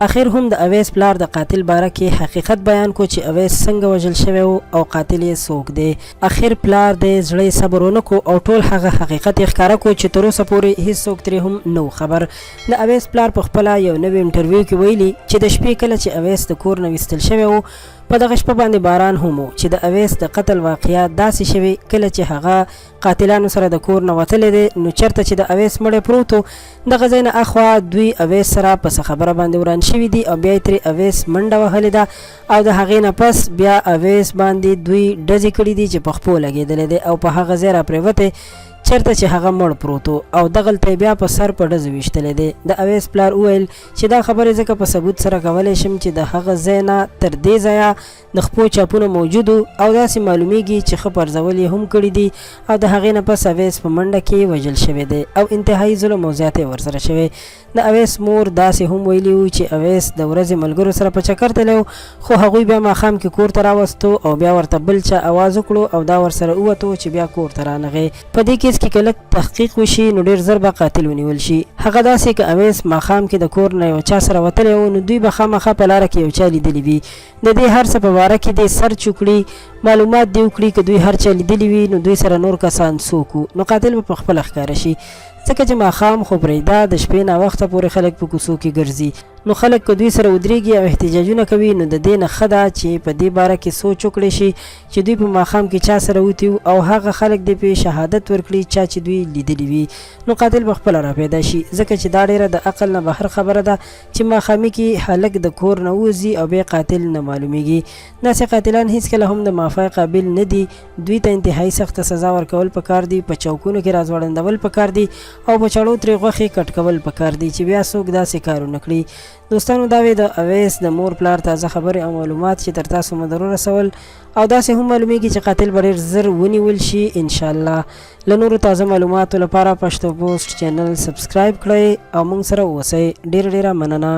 اخر هم د اویس پلار د قاتل باره کې حقیقت بیان کو چې اویس څنګه وژل شوی و او قاتل یې څوک دی. اخر پلار دی زړه یې صبر ونه کو او ټول هغه حقیقت یې ښکاره کو چې تر اوسه پورې هیڅوک ترې هم نه و خبر. د اویس پلار په خپله یو نوې انټرویو کې ویلي چې د شپې کله چې اویس د کور نه ویستل شوی و په دغه شپه باندې باران هم و چې د اویس د قتل واقعه داسې شوې کله چې هغه قاتلانو سره د کور نه وتلی دی نو چرته چې د اویس مړی پروت و دغه ځای نه اخوا دوی اویس سره په څه خبره باندې وران شوي دي او بیا یې ترې اویس منډه وهلې ده او د هغې نه پس بیا اویس باندې دوی ډزې کړې دي چې په خپو لګېدلی دی او په هغه ځای راپرېوتی چرته چې هغه مړ پروت و او دغلته یې بیا په سر په ډزو ویشتلی دی. د اویس پلار وویل چې دا خبرې ځکه په ثبوت سره کولی شم چې د هغه ځای نه تر دې ځایه د خپو چاپونه موجود وو او داسې معلومېږي چې ښه پرځول یې هم کړي دي او د هغې نه پس اویس په منډه کې وژل شوی دی او انتهايي ظلم او زیاتی ورسره شوی. د اویس مور داسې هم ویلي وو چې اویس د ورځې ملګرو سره په چکر تللی و خو هغوی بیا ماښام کې کور ته راوستو او بیا ورته بل چا اواز وکړو او دا ورسره ووتو چې بیا کور ته رانغی. په دې کیس کې که لږ تحقیق وشي نو ډېر زر به قاتل ونیول شي. هغه داسې که اویس ماښام کې د کور نه یو چا سره وتلی و نو دوی به خامخا په لاره کې یو چا لیدلي وي. د دې هر څه په باره کې دې سرچ وکړي، معلومات دې وکړي که دوی هر چا لیدلي وي نو دوی سره نور کسان څوک وو نو قاتل به په خپله ښکاره شي. ځکه چې ماښام خو پرېږده د شپې ناوخته پورې خلک په کوڅو کې ګرځي نو خلک که دوی سره ودرېږي او احتجاجونه کوي نو د دې نه ښه ده چې په دې باره کې سوچ وکړی شي چې دوی په ماښام کې چا سره وتي وو او هغه خلک دې پرې شهادت ورکړي چا چې دوی لیدلي وي نو قاتل به خپله راپیدا شي ځکه چې دا ډېره د عقل نه بهر خبره ده چې ماښامي کې هلک د کور نه ووځي او بیا قاتل نه معلومېږي. داسې قاتلان هېڅکله هم د معافۍ قابل نه دي، دوی ته انتهايي سخته سزا ورکول پکار دي، په چوکونو کې راځوړندول پکار دي او په چړو ترې غوښې کټ کول پکار دي چې بیا څوک داسې کار ونه کړي. دوستانو دا وې د اویس د مور پلار تازه خبرې او معلومات چې تر تاسو مو درورسول او داسې هم معلومیږي چې قاتل به ډېر زر ونیول شي ان شاء الله. له نورو تازه معلوماتو لپاره پښتو پوسټ چینل سبسکرایب کړئ او موږ سره اوسئ. ډېره ډېره مننه.